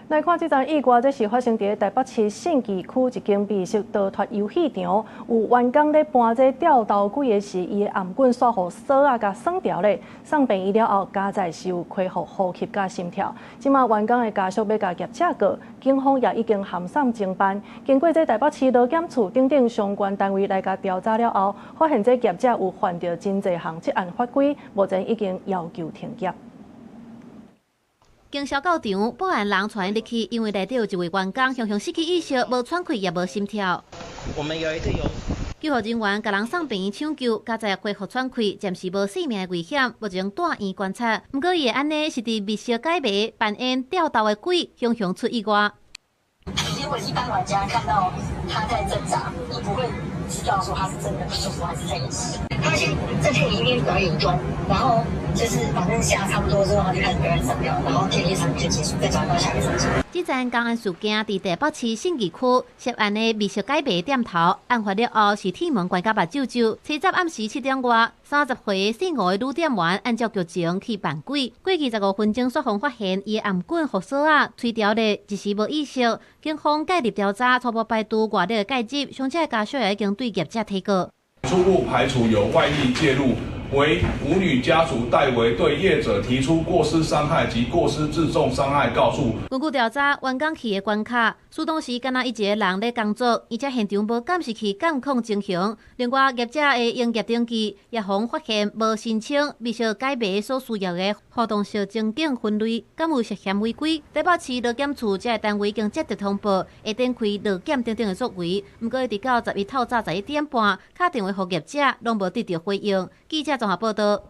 來看這樁意外，這是發生佇台北市信義區一間密室逃脫遊戲場，有員工咧搬這吊頭鬼的時，伊的頷頸煞予鎖仔共栓牢咧，送病院了後，佳哉是有恢復呼吸佮心跳。這馬員工的家屬欲共業者告，警方也已經函送偵辦。經過這台北市勞檢處等等相關單位來共調查了後，發現這業者有犯著真濟項職安法規，目前已經要求停業。經銷到場，保安人帶入去，因為內底有一位員工，雄雄失去意識，無喘氣也無心跳。我們有一個有救護人員共人送病院搶救，佳哉恢復喘氣，暫時無性命的危險，目前住院觀察。毋過伊會按呢是佇密室解謎扮演吊豆的鬼，雄雄出意外。如果一般玩家看到他在掙扎，你不會知道說他是真的不舒服還是在演戲。他先在電影裡面表演一段，然後就是反正嚇差不多之後，他就開始表演上吊，然後電梯場就結束，再轉到下一個場景。這樁工安事件佇台北市信義區涉案的密室解謎店頭，案發了後是鐵門關甲目睭睭。初十暗時7點外，30歲姓吳的女店員按照劇情去扮鬼，過去15分鐘煞予發現伊的頷頸予鎖仔推牢咧，一時無意識。警方介入調查，初步排除外力的介入，傷者的家屬也已經對業者提告。初步排除有外力介入，惟吳女家屬代為對業者提出過失傷害及過失致重傷害告訴。根據調查，員工去的關卡，事當時敢若伊一个人咧工作，而且現場無監視器監控情形。另外，業者的營業登記也予發現無申請密室解謎所需要的互動式情景分類，敢有涉嫌違規？台北市勞檢處這个單位已經接到通報，會展開勞檢等等的作為。毋過，直到11透早11點半，敲電話予業者，攏無得著回應。記者綜合報道。